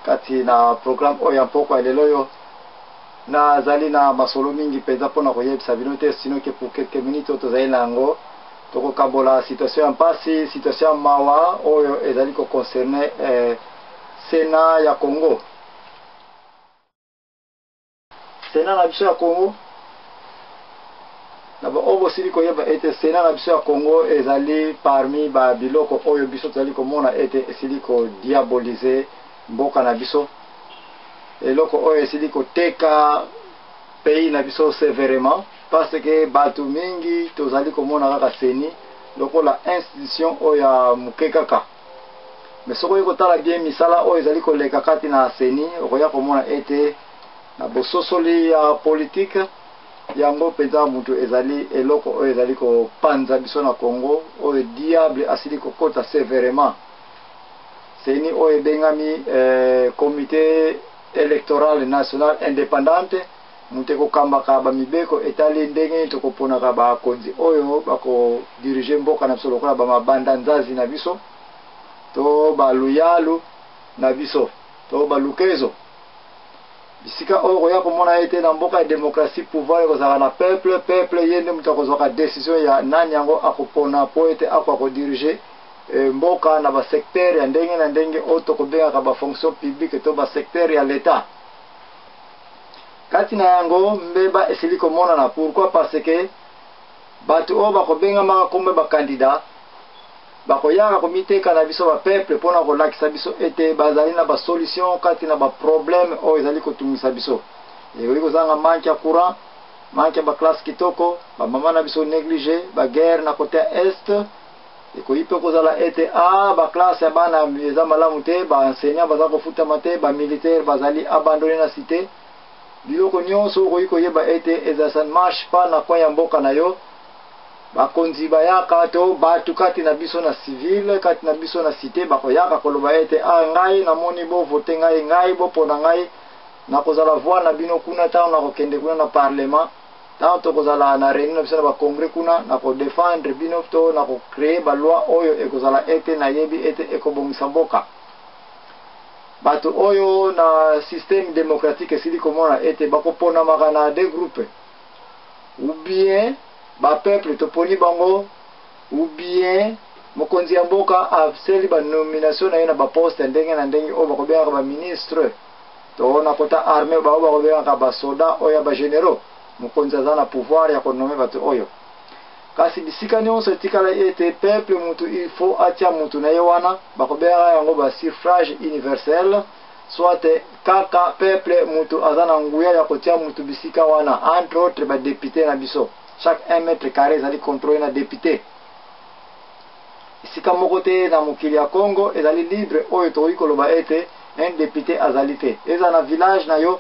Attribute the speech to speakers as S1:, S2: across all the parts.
S1: Kati na programme oyo ya mpokwa ya lelo oyo, nazali na masolo mingi mpenza mpo na koyebisa bino te, sinon ke pour quelques minutes oyo tozali na yango, tokokabola situation ya mpasi, situation ya mawa oyo ezali koconcerne eh, Sénat ya Congo. Senat na biso ya Congo, na ba oyo bosili koyeba ete Senat na biso ya Congo ezali parmi ba biloko oyo biso tozali komona ete esili ko diaboliser mboka na biso, eloko oyo esili koteka pays na biso severement, parce que bato mingi tozali komona kaka CENI lokola institution oyo ya moke kaka. Mais soki oye kotala bien misala oyo ezali koleka kati na CENI, okoya komona ete na bososoli ya politique yango mpenza mutu ezali eloko oyo ezali kopanza biso na Congo, oyo diable asili kokota severement. CENI oyo ebengami eh, Comité Electoral National Independante, moto ekokambaka ba mibeko etali ndenge nini tokoponaka bakonzi oyo bakodirige mboka na biso lokola ba mabanda nzazi na biso to baluyalu na biso to balukezo. Bisika oyo okoya komona ete na mboka ya demokratie pouvoir ekozala na peuple, peuple ye nde moto akozwaka decision ya nani yango akopona mpo ete akoka kodirige eh, mboka na ba secteur ya ndenge na ndenge oyo tokobengaka ba fonction publique to ba secteur ya l'etat. Kati na yango mbeba esili komonana. Pourquoi? Parce que bato oyo bakobengamaka kombo ya ba candidats bakoyaka komiteka na biso ba peuple mpo na kolakisa biso ete bazali na ba solution kati na ba problème oyo ezali kotungisa biso. Ekoki kozanga manque ya courant, manque ya ba classe kitoko, ba mama na biso négligé, ba guerre na côté ya est. Ekoki mpe kozala ete a ba classe ya bana eza malamu te, ba enseignants baza kofutama te, ba militaires bazali abandonne na cité. Biloko nyonso okoki koyeba ete eza ça ne marche pas na coin ya mboka na yo. Bakonzi bayaka to bato kati na biso na civile, kati na biso na cité, bakoyaka koloba ete a ngai namoni bo vote ngai, ngai bopona ngai, nakozala voix na bino kuna ntango nakokende kuna na parlement, ntango tokozala na réunion na biso na ba congrès kuna, nako défendre bino to nako créer ba loi oyo ekozala ete nayebi ete ekobongisa mboka. Bato oyo na système démocratique esili komona ete bakoponamaka na deux groupes, ou bien ba peuple toponi bango, ou bien mokonzi ya mboka asali ba nomination na ye na ba poste ndenge na ndenge oyo bakobengaka ba ministre, to na kota armée bao bakobengaka ba soda oyo ya ba généraux. Mokonzi aza na pouvoir ya konome bato oyo. Kasi bisika nyonso etikala ete peuple mutu il faut atia mutu na ye wana, bakobengaka yango ba suffrage universel, soit kaka peuple mutu aza na nguya ya kotia mutu bisika wana, entre autres ba député na biso. Chaque 1 mètre carré ezali contrôlé na député. Esika moko te na mokili ya Congo ezali libre oyo tokoki koloba ete un député azali te. Eza na village na yo,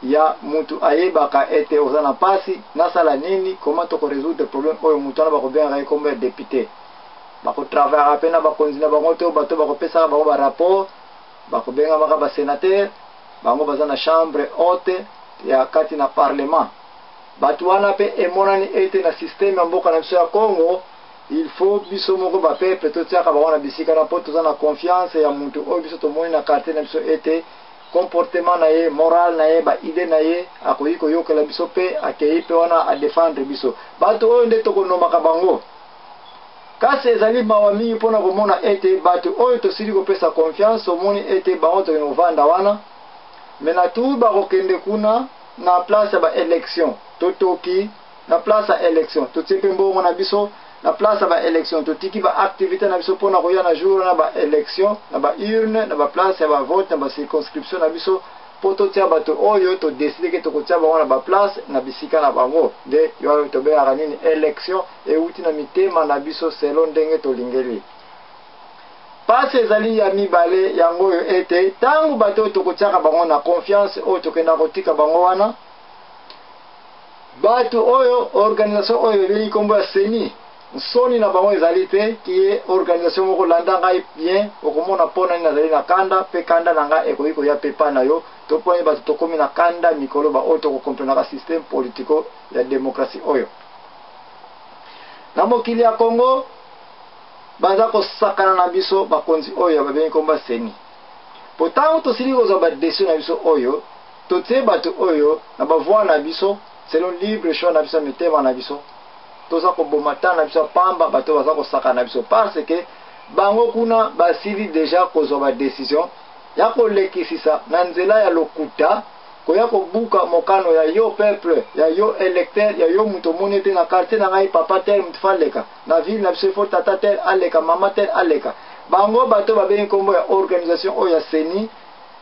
S1: Ya mutu ayebaka ete oza na pasi, nasala nini, comment toko resoudre problème oyo. Mutu wana bakobengaka ye kombo ya député. Bakotravaillaka mpe na bakonzi na bango to bato bakopesaka bango barapport, bakobengamaka basénateur. Bango baza na chambre haute ya kati na parlement. Bato wana mpe emonani ete na système ya mboka na biso ya Congo, il faut biso moko bapeuple totiaka bango na bisika na, mpo toza na confiance ya mutu oyo biso tomoni na quartier na biso ete comportement na ye, moral na ye, baidées na ye, akoki koyokela biso mpe akei mpe wana adéfendre biso. Bato oyo nde tokonomaka bango. Kasi ezali mawa mingi mpona komona ete bato oyo tosili kopesa confiance, omoni ete bango tokende kovanda wana, me na tu bakokende kuna na place ya baélection, totoki na place ya élection, totie mpe mbongo na biso na place ya baélection, totiki baactivité na biso mpona koya na jour na baélection, na baurne, na baplace ya bavote, na bacirconscription na biso, mpo totia bato oyo todécider ke tokotia bango na baplace na bisika na bango. Nde oyo tobengaka nini? Élection euti na mitema na biso selon ndenge tolingeli. Pasi ezali ya mibale yango oyo ete ntango bato oyo tokotiaka bango na confiance, oyo tokenda kotika bango wana, bato oyo, organisation oyo ebengi nkombo ya CENI, nsoni na bango ezali te kie organisation moko. Landa ngai bien, okomona mpo nani nazali na kanda, mpe kanda na ngai ekoki koya mpe pa na yo to mpo nani bato tokómi na kanda mikolo baoyo tokokomprenaka système politico ya démocratie oyo na mokili ya Congo. Baza kosakana na biso, bakonzi oyo babengi nkombo CENI, po ntango tosili kozwa badécision na biso oyo totie bato oyo na bavoix na biso selon libre choix na biso ya mitema na biso, toza koboma ta na biso ya pamba. Bato baza kosakana na biso parce que bango kuna basili déjà kozwa badécision ya kolekisisa na nzela ya lokuta, koya kobuka mokano ya yo peuple, ya yo électeur, ya yo moto omoni ete na quartier na ngai papa tel moto fa aleka, na ville na biso ifo tata tel aleka, mama tel aleka. Bango bato babengi nkombo ya organisation oyo ya CENI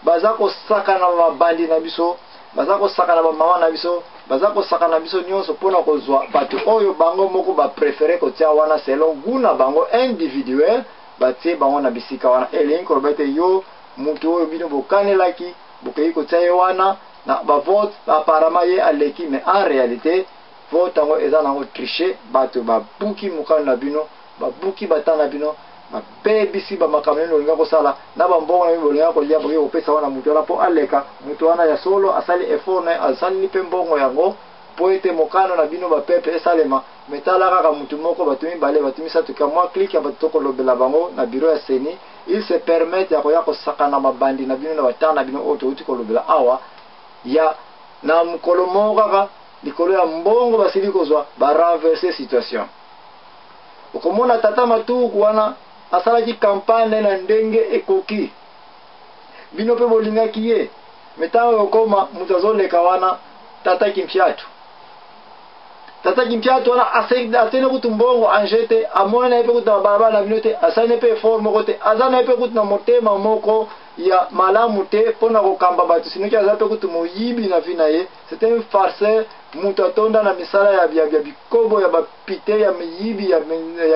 S1: baza kosakana mabandi na biso, baza kosakana bamama na biso, baza kosakana na biso nyonso mpona kozwa bato oyo bango moko bapréférer kotia wana selon goût na bango individuel. Batie bango na bisika wana, elingi koloba ete yo moto oyo bino bokanelaki, bokei kotia ye wana na bavote, apparemment ye aleki, mais en réalité vote yango eza nango triche. Bato babuki mokano na bino, babuki bata na bino, babebisi bamakambo nini bolinga kosala na bambongo na bino bolinga kolia, boki kopesa wana moto wana mpo aleka. Moto wana ya solo asali effort na ye, asaleli mpe mbongo yango mpo ete mokano na bino bapeuple esalema. Me tala kaka motu moko, bato mibale, bato misato, ka mwa clique ya bato tokolobela bango na bureau ya CENI, il se permettre ya koya kosakana mabandi na bino na batanga na bino oyo touti kolobela awa, ya na mokolo moko kaka, likolo ya mbongo basili kozwa, barenverser situation. Okomona tata Matuku wana asalaki campagne na ndenge ekoki, bino mpe bolingaki ye, me ntango ekokoma moto azoleka wana, tata Kimfiatu. Tata Kimfiatu wana atene kutu mbongo ange te, amoni na ye mpe kutu na balabala na bino te, asali na ye mpe effort moko te, aza na ye mpe kutu na motema moko ya malamu te mpona kokamba bato, sinoki aza mpe kutu moyibi na vie na ye. C'est un farceur, moto atonda na misala ya bikobo, ya bapite, ya miyibi ya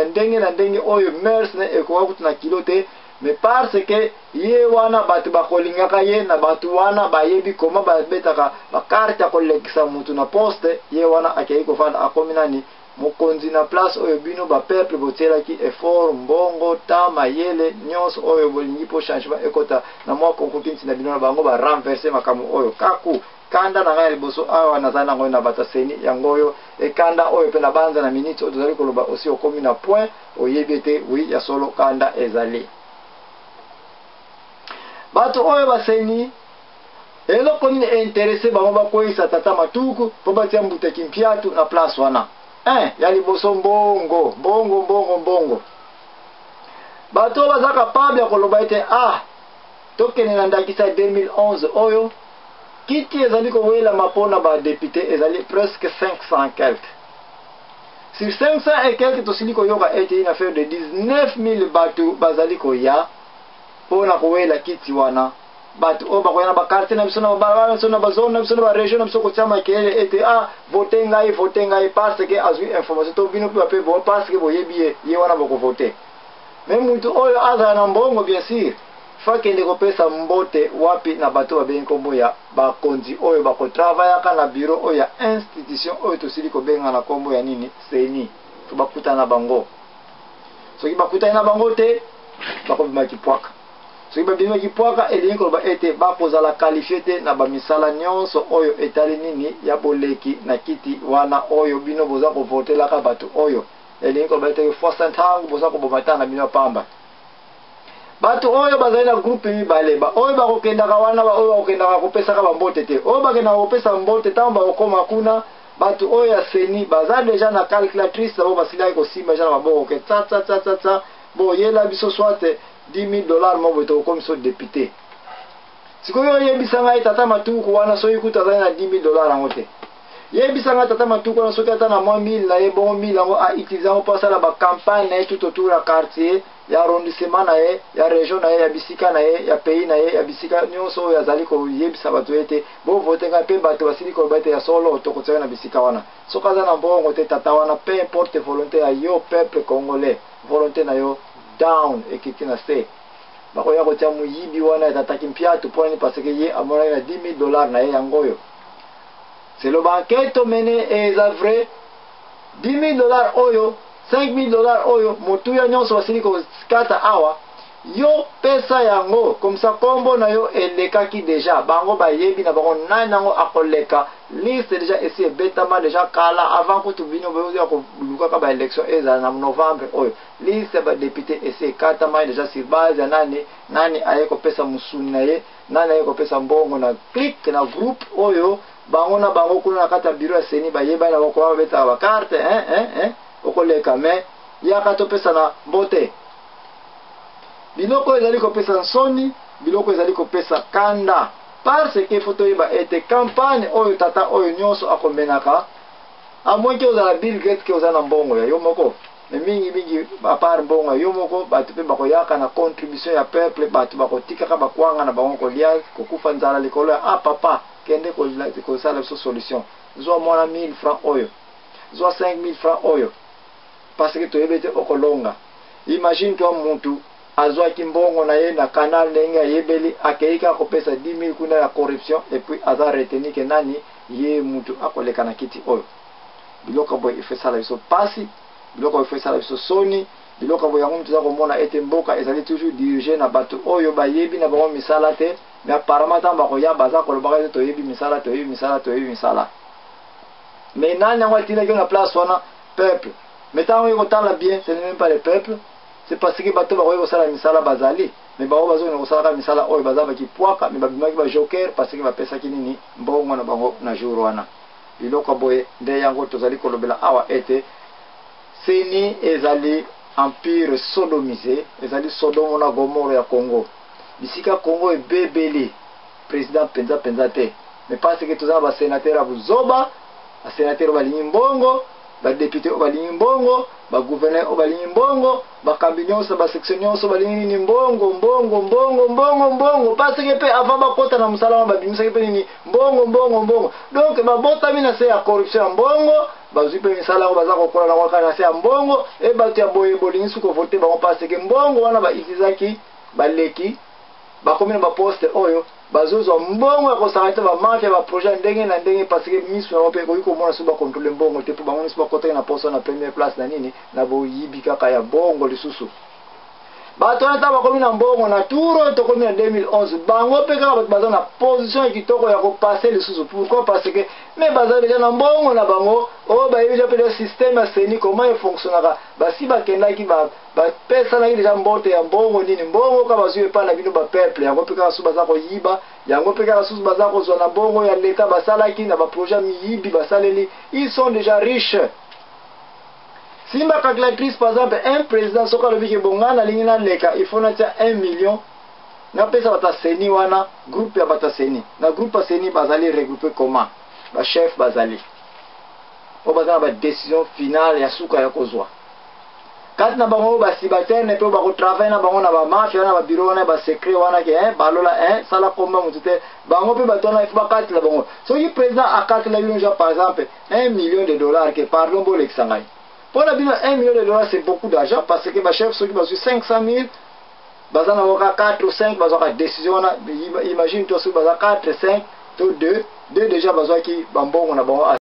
S1: ndenge na ndenge oyo mœurs ne ekoka kutu na kilo te. Mais parce que ye wana bato bakolingaka ye, na bato wana bayebi koma babetaka bakarte ya kolekisa motu na poste, ye wana akei kofanda, akomi nani? Mokonzi na place oyo bino bapeuple botielaki effort, mbongo, ta mayele nyonso oyo bolingi mpo changement ekota na mwa konkoki ntina bino na bango barenverser makambo oyo. Kaku kanda na ngai ya liboso awa nazali nango na bato ya CENI yango oyo. Ekanda oyo mpe na banza na minute oyo tozali koloba, osi okomi na point oyebi ete oui, ya solo kanda ezali. Bato oyo baCENI, eloko nini intéresser bango bakweyisa tata Matuku mpo batia mbuta Kimpiatu na place wana? 1 ya liboso, mbongo, mbongo, mbongo, mbongo. Bato oyo baza capable ya koloba ete ah, tokende na ndakisa ya 2011 oyo kiti ezali kowelama mpona badéputé ezali presque 500 quelque. Sur 500 et quelque, tosili koyoka ete une affaire de 19 000 bato bazali koya mpona kowela kiti wana. Bato oyo bakoya na baquartier na biso, na babalabala na biso, na bazone na biso, na barégion na biso, kotia makelele ete ah, vote ngai, vote ngai, parce que azwi information to bino mpe bape bo, parce que boyebi ye, ye wana bokovote. Me mutu oyo azala na mbongo, bien sûr. Faut akende kopesa mbote wapi? Na bato babengi nkombo ya bakonzi oyo bakotravayaka na bureau oyo ya institution oyo tosili kobenga na nkombo ya nini? CENI. Faut bakutana na bango. Soki bakutani na bango te, bakobima kipwaka. Soki babimaki pwaka, elingi koloba ete bakozala qualifié te na bamisala nyonso oyo etali nini ya boleki na kiti wana oyo bino boza kovotelaka bato oyo. Elingi koloba ete fwasa ntango boza koboma ntango na bino pamba. Bato oyo bazali na groupe mibale, ba oyo bakokendaka wana, ba oyo bakokendaka kopesaka bambote te. Oyo bakendaka kopesa mbote, ntango bakokoma kuna, bato oyo ya CENI baza déjà na calculatrice na bango, basilaki kosimba déjà na maboko ke tsa tsa tsa tsa tsa, boyela biso soit 10 000 $ mo boye, tokokomi so député. Sikoyo oyebisa ngai, tata Matuku wana, soki kutu azali na 10 000 $ yango te, yebisa ngai, tata Matuku wana, soki ata na mwa 1000 na ye, bongo 1000 yango autiliser yango mpo asala bacampagne na ye tout autour ya quartier, ya arrondissement na ye, ya région na ye, ya bisika na ye, ya pays na ye, ya bisika nyonso oyo azali koyebisa bato ete bovote ngai, mpe bato basili koloba ete ya solo tokotia na bisika wana. Soki aza na mbongo te, tata wana, peu importe volonté ya yo peuple congolais, volonté na yo down, ekiti na se, bakoya kotia moyibi wana ya tataki mpiatu. Mpo nini? Parce que ye amonaki na 10 000 dollars na ye yango oyo, selon baenquête tomene, eza vrai, 10 000 $ oyo, 5 000 dollars oyo, motuya nyonso basili kokata awa, yo pesa yango comme ça nkombo na yo elekaki déjà. Bango bayebi na bango nani yango akoleka. Liste déjà esi ebetama déjà kala, avant kutu bino boya kolukaka baélection ezala na novembre oyo. Liste ya badéputé esi ekatama déjà sur base ya nani nani aye kopesa mosuni na ye, nani aye kopesa mbongo na clique, na groupe oyo bango na bango kuna na kati ya bureau ya CENI bayebani na bango koma babetaka bacarte, hein, hein, hein, okoleka, mais yaka topesa na mbote. Biloko oyo ezali kopesa nsoni, biloko ezali kopesa kanda, parce que faut toyeba ete campagne oyo tata oyo nyonso akomenaka, à moins que ozala Bill Gates, ke oza na mbongo ya yo moko, mais mingimingi, à part mbongo ya yo moko, bato mpe bakoyaka na contribution ya peuple. Bato bakotikaka bakwanga na bango kolia, kokufa nzala likolo ya "Ah papa, kende kosala biso solution, zwa mwana 1000 francs oyo, zwa 5000 francs oyo", parce que toyebi ete okolonga. Imagine toi, mutu azwaki mbongo na ye na canal ndenge ayebeli, akei kaka kopesa 10 000 kuna ya corruption, et puis aza retenu ke nani ye mutu akoleka na kiti oyo. Biloko boye ifo esala biso pasi, biloko ifo esala biso soni. Biloko boye yango toza komona ete mboka ezali toujours dirigé na bato oyo bayebi na bango misala te. Mais apparemment, ntango bakoya, baza kolobaka ete toyebi misala, toyebi misala, toyebi misala. Mais nani yango atindaki na place wana? Peuple. Mais ntango oyo kotala bien, ce n'est même pas le peuple. C'est parce que bato bakoki kosala misala bazali, mais bango bazokende kosalaka misala oyo baza bakipwaka, mais babimaki bajoker parce que bapesaki nini? Mbongo na bango na jour wana. Biloko boye nde yango tozali kolobela awa ete CENI ezali empire sodomisé, ezali Sodomo na Gomoro ya Congo. Bisika Congo ebebeli, président mpenza mpenza te, mais parce que toza na basénateur ya buzoba, basénateur oyo balingi mbongo, badéputé oyo balingi mbongo, bagouverneur oyo balingi mbongo, bakambi nyonso, basection nyonso balingi nini? Mbongo, mbongo, mbongo, mbongo, mbongo. Parce que mpe avant bakɔta na mosala wana, babimisaki mpe nini? Mbongo, mbongo, mbongo. Donc babotami na se ya corruption ya mbongo, bazwi mpe misala yango, baza kokola nango kaka na se ya mbongo. E bato ya boye bolingi soki kovote bango, parce que mbongo wana bautilisaki, baleki, bakomi na baposte oyo, bazozwa mbongo ya kosaka te, bamafia, baprojet ya ndenge na ndenge, parce que miso yango mpe ekoki komona soki bakontrole mbongo te, mpo bango nyonso bakotaki na poste na première place na nini? Na boyibi kaka ya mbongo. Lisusu, bato wana, ntango bakomi na mbongo na tour oyo tokomi na 2011, bango mpe kaka bato baza na position ya kitoko ya kopasser lisusu. Pourquoi? Parce que mais baza déjà na mbongo na bango oyo bayebi déjà mpe système ya CENI comment efonctionnaka. Basi bakendaki, bapesanaki déjà mbote ya mbongo nini, mbongo kaka bazwi epai na bino bapeuple. Yango mpe kaka susu baza koyiba, yango mpe kaka susu baza kozwa na mbongo ya leta basalaki na baprojet ya miyibi basaleli. Ils sont déjà riches. Simba calculatrice. Par exemple, un président soki alobi ke bonga nalingi naleka, il faut natia 1 million, napesa bato ya CENI wana, groupe ya bato ya CENI. Na groupe ya CENI bazali regroupe comment? Bachef bazali oyo baza na badécision finale ya suka ya kozwa. Kati na bango basubalterne mpe bakotravaille na bango na bamafia wana, babureau wana ya basecret wana ke balola sala komba motu te. Bango mpe bato wana, ifo bakatela bango. Soki président akatela bino ja par exemple 1 million de dollars ke pardon, bolekisa ngai, mpo na bino 1 million de dollars, c'est beaucoup d'argent, parce que bachef soki bazwi 500 000, Baza na kaka 4 ou 5 bazwaka décision wana. Imagine toi soki baza 4, 5 to 2, 2 déjà bazwaki bambongo na bango.